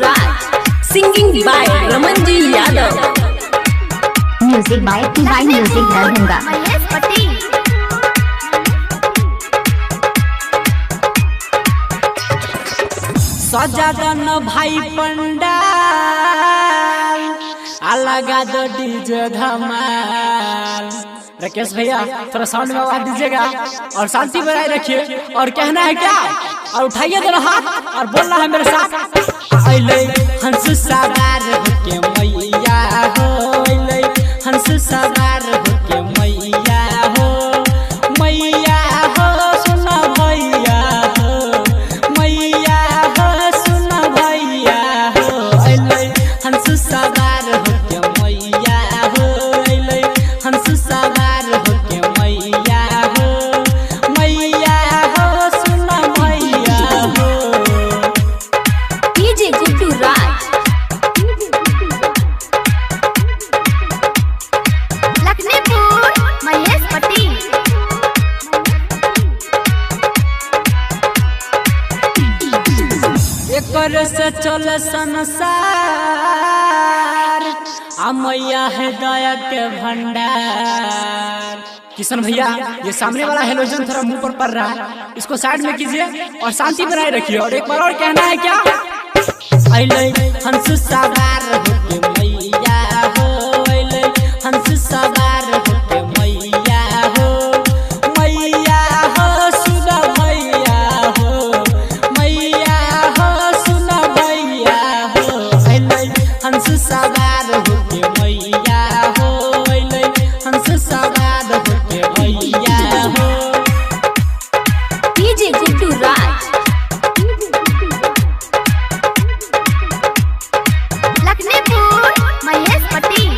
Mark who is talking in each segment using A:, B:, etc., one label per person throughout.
A: Raj, singing by Ramanji Yadav.
B: Music by Divine Music Darbhanga.
C: Mahesh Patel.
D: सजा दन भाई पंडाल, आ लगा दो डीजे धमाल। राकेश भैया, थोड़ा साउंड में आवाज दीजिएगा और शांति बनाए रखिए। और कहना है क्या, और उठाइए दोनों हाथ और बोलना है मेरे साथ। अइलै हंस सवार होके मैया हो, अइलै हंस सवार होके मैया हो, मैया हो सुन भैया हो, मैया हो सुन भैया हो, अइलै हंस सवार होके मैया हो, अइलै हंस सवार होके मैया हो, मैया हो सुन भैया हो।
A: DJ Guddu Raj,
C: Lakhnipur Mahesh Patel.
D: एकर से चल संसार, आ मैया है दया के भंडार। किशन भैया, ये सामने वाला हेलोजन थोड़ा मुंह पर पड़ रहा है, इसको साइड में कीजिए और शांति बनाए रखिए। और एक बार और कहना है क्या, अइलै हंस सवार होके मैया हो, अइलै हंस सवार होके मैया हो, मैया हो सुन भैया हो, मैया हो सुन भैया हो, अइलै हंस सवार होके मैया हो, अइलै हंस सवार होके मैया हो।
A: DJ Guddu Raj,
C: Lakhnipur Mahesh Patel.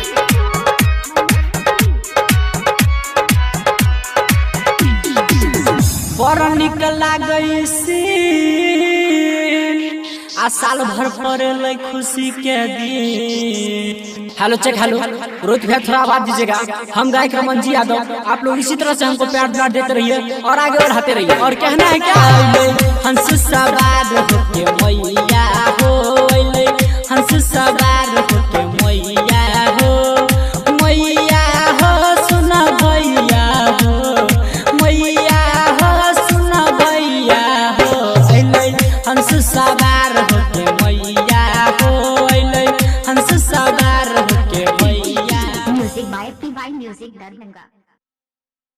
D: बड़ निक लागै सीन, आ साल भर पड़े खुशी के दिन। हेलो चेक हेलो, रोहित भैया थोड़ा आवाज दीजिएगा। हम गायक रमन जी यादव, आप लोग इसी तरह से हमको प्यार दुलार देते रहिए और आगे बढ़ाते रहिए। और कहना है क्या, अइलै हंस सवार होके मैया हो, अइलै हंस सवार